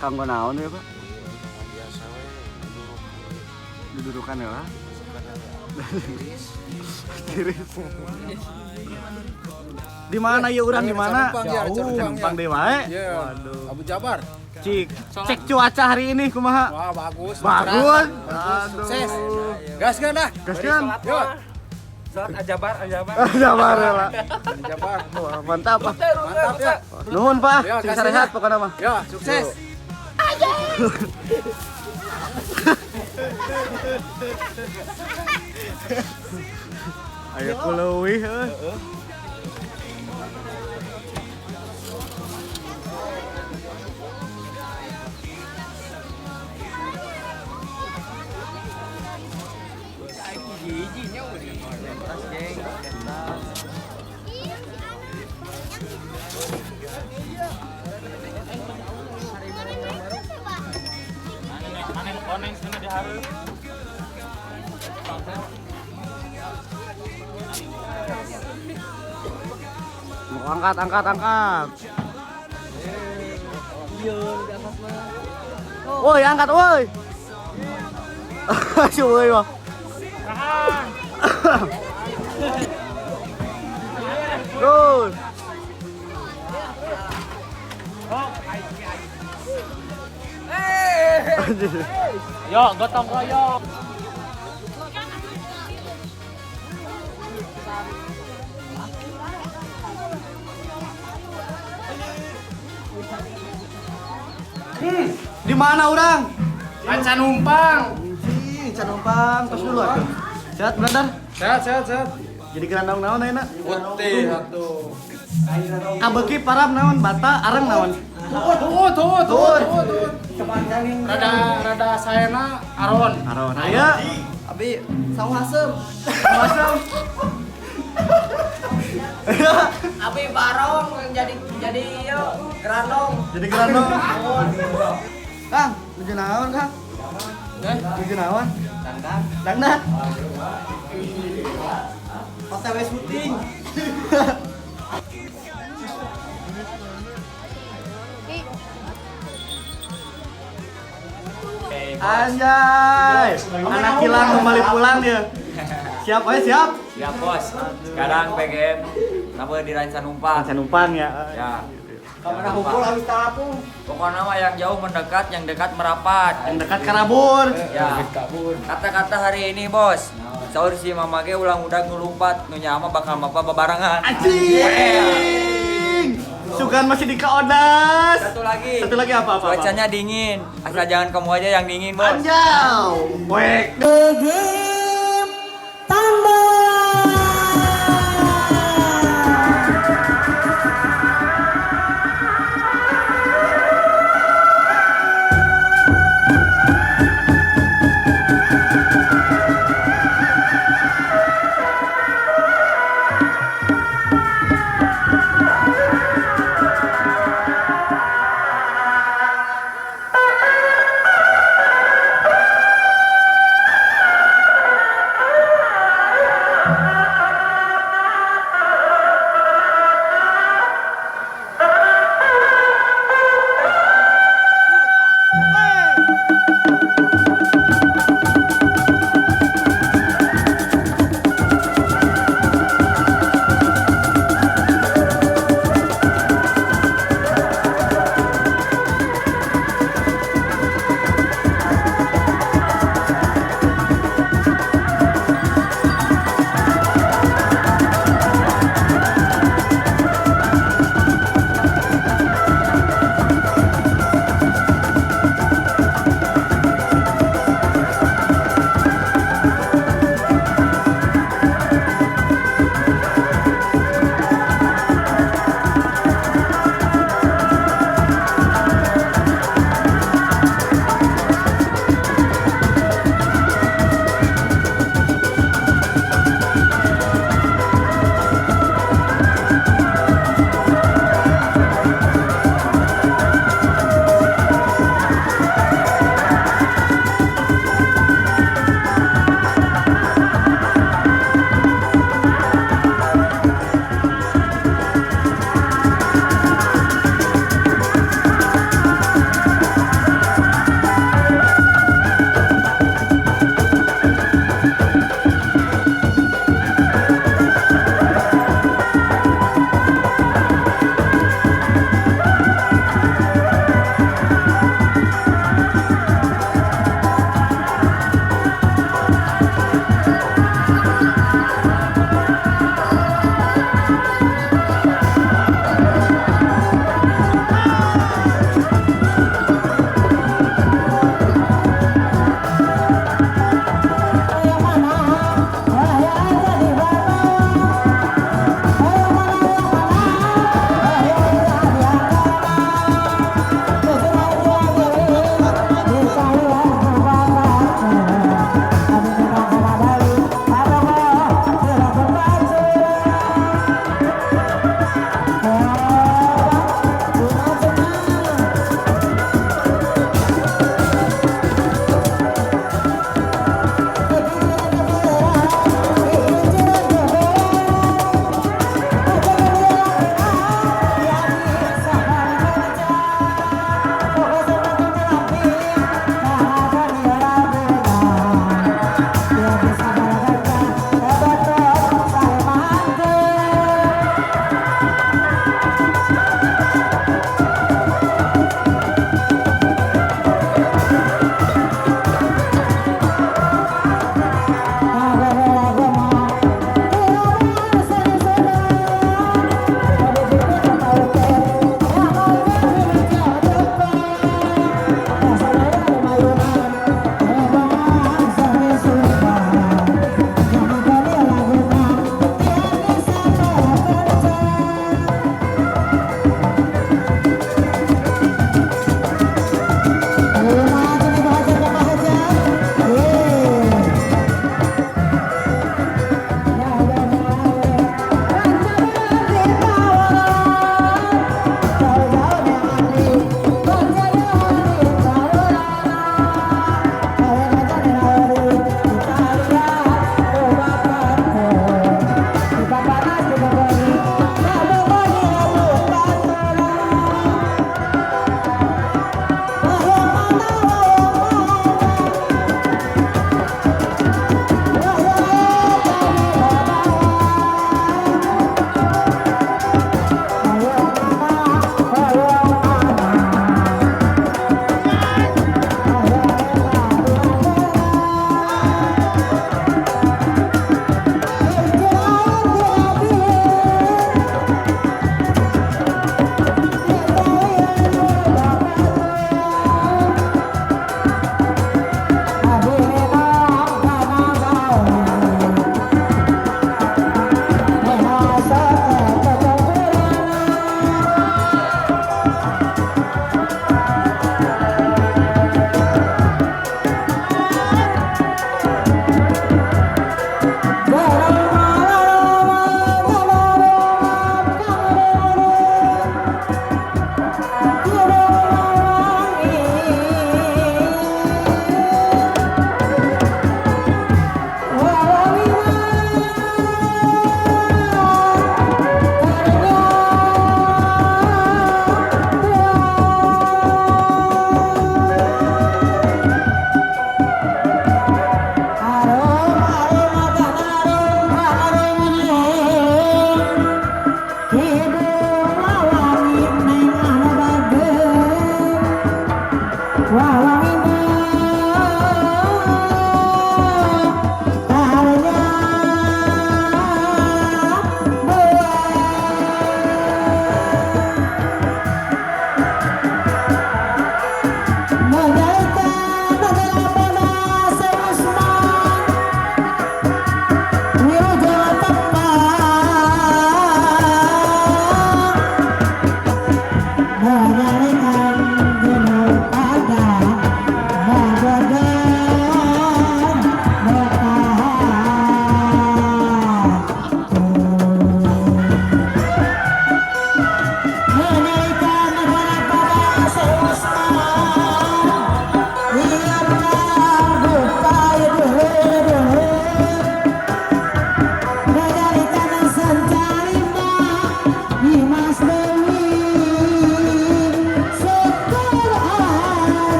Kanggo naon ya, Pak? Biasa we, duduk. Dudurukan ya, Pak? Tiris. Tiris. Di mana ya urang, di mana? Canumpang ya, Jauh. Canumpang ya. Canumpang deui wae. Iya. Waduh. Abu Jabar. Cik, cek cuaca hari ini kumaha? Wah, bagus. Bagus. Bagus, Aduh. sukses. Gas kan dah. Gaskeun. Yo. Sholat ajabar, ajabar. Sabar ya, Pak. Abu Jabar. Wah, mantap, Pak. Mantap ya. Nuhun, Pak. Ya, Sing kasih sarehat ya. pokoknya mah. Ya, sukses. Ayo kuleuwih euy. Koneng sana dihareup. Mau angkat, angkat, angkat. Woi, angkat, woi. Si woi mah. Terus. Yo, gotong royong. Di mana urang? Ranca Numpang. Si, Canumpang, tos dulu atuh. Sehat, brother? Sehat, sehat, sehat. Jadi gerandong naon ayeuna? Putih atuh. Kabeuki parab naon, bata areng naon? Tuh, tuh, tuh, tuh, tuh. Rada rada saena aron. Aron. Aya. Abi saung asem. Masam. Abi barong jadi yo gerandong. Jadi gerandong. Kang, nuju naon, Kang? Nuju naon? Dangdan. Dangdan. OTW syuting. Anjay. Anak hilang kembali pulang dia. Siap, ayo siap. Siap bos. Sekarang PGM nama di Ranca Numpang. Ranca Numpang ya. Ya. Kamera hukum habis talapung. Pokoknya mah yang jauh mendekat, yang dekat merapat. Yang dekat karabur. Ya. Kata-kata hari ini bos. Saur si mama ge ulang udah ngelumpat, nu nyama bakal mapa babarengan. Anjing. Sugan masih di kaodas. Satu lagi. Satu lagi apa apa? Cuacanya dingin. Asal jangan kamu aja yang dingin, Bos. Anjau. Wek.